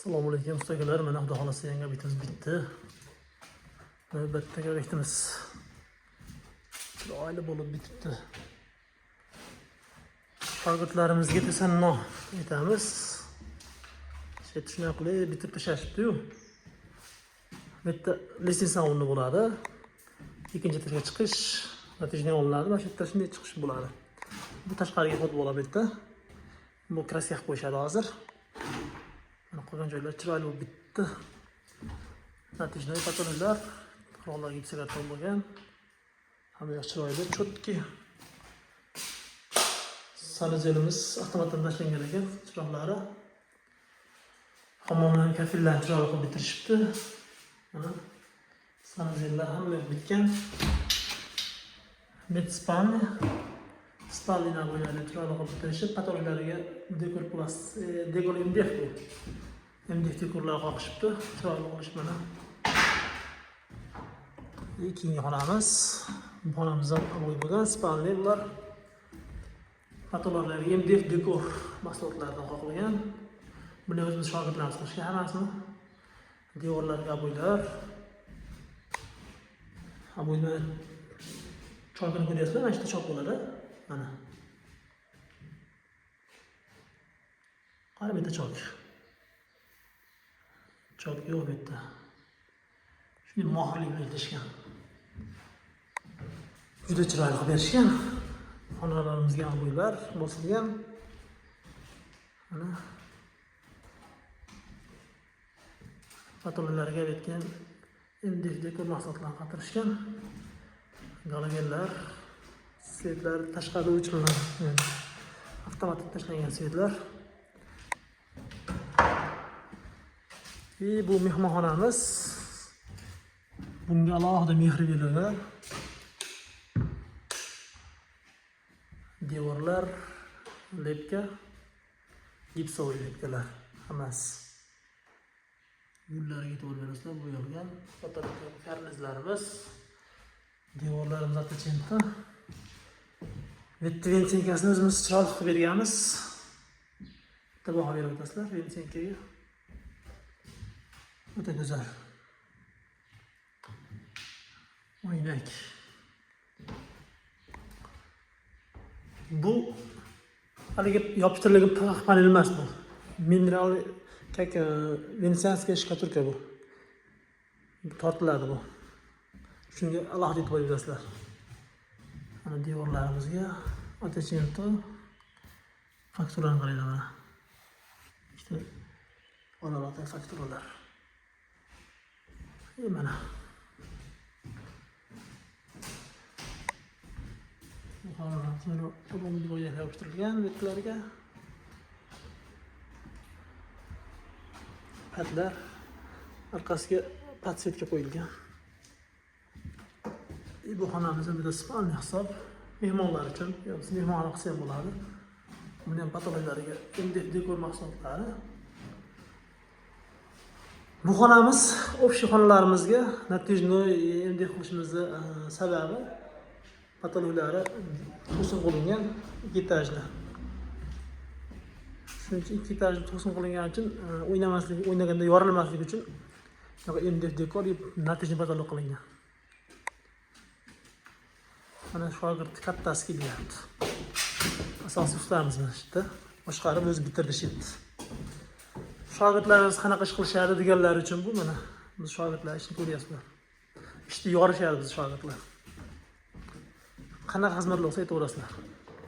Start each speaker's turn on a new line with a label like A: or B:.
A: Assalomu alaykum ustalar. Mana xudo xohlasa yangi obyektimiz bitdi. Navbatdagi obyektimiz chiroyli bo'lib bitibdi. Shogirdlarimizga tasanno aytamiz. Shunday qilib bitirib tashlashibdi-yu. Bu yerda лестница o'rni bo'ladi. Ikkinchi etajga chiqish natijani olinadi. Mana shu yerda shunday chiqish bo'ladi. Bu tashqariga xod bo'ladi bu yerda. Bu краска qilib qo'yishadi hozir. Mana qolgan joylar chiroyli bo'lib bitdi. Натяжной потолок lar, qirg'oqlar gipsokarton bo'lgan. Hamma yoq chiroyli, чёткий. Санузел imiz avtomatdan tashlangan ekan, chiroqlari. Hammomlarni kafellarni chiroyli qilib bitirishibdi. Mana санузел lar hamma yoq bitgan. Med спальня. Спальня bo'ylari chiroyli qilib bitirishib, потолок lariga dekor plast, dekor MDF bu. MDF dekorlar qoqishibdi, chiroyli qilish mana. Keyingi xonamiz. Bu xonamiz ham обой bo'lgan, спальня bular. Потолок lariga MDF dekor mahsulotlaridan qoqilgan. Buni o'zimiz shogirdlarimiz qilishgan hammasini. Devorlarga обой lar. Обой mana chokini ko'ryapsizlar, mana shu yerda chok bo'ladi. Mana. Qara bu yerda chok. Chok yo'q bu yerda. Shunday mohirlik bilan ishlashgan. Juda chiroyli qilib berishgan. Xonalarimizga обой lar bosilgan. Mana потолок larga bitgan MDF dekor mahsulotlarini qatirishgan. Galogenlar, свет lar tashqarida o'chiriladi. Avtomatik tashlangan свет lar. И bu mehmonxonamiz. Bunga alohida mehr berilgan. Devorlar, лепка, гипсовый лепка lar hammasi. Gullarga e'tibor berasizlar, bo'yalgan. Потолок karnizlarimiz, devorlarimiz оттеченты. Bitta вентенка sini o'zimiz chiroyli qilib berganmiz. Bitta baho berib o'tasizlar вентенка ga. O'ta go'zal. Oynak. Bu haligi yopishtirilgan panel emas bu. Mineral как венецианская штукатурка bu. Tortiladi bu. Shunga alohida e'tibor berasizlar. Mana devorlarimizga оттеченто fakturani qaranglar mana. Ikkita onalarda fakturalar. E mana. Bu xonalarimiz mana umumiy yopishtirilgan betlarga. Patlar orqasiga подсветка qo'yilgan. E bu xonamiz ham bitta спальня hisob mehmonlar uchun, yo biz mehmonxona qilsa ham bo'ladi. Buni ham потолок lariga MDF dekor mahsulotlari. Bu xonamiz общий xonalarimizga натяжной MDF qilishimizni sababi потолок lari to'sin qilingan ikki etajli. Shuning uchun ikki etajli to'sin qilingani uchun o'ynamasligi, o'ynaganda yorilmasligi uchun MDF dekor натяжной потолок qilingan. Mana shogird kattasi kelyapti. Asosiy ustamiz mana shu yerda. Boshqarib o'zi bitirdi shu yerda. Shogirdlarimiz qanaqa ish qilishadi deganlar uchun bu mana biz shogirdlar ishini ko'ryapsizlar. Ishni yorishadi biz shogirdlar. Qanaqa xizmatlar bo'lsa aytaverasizlar.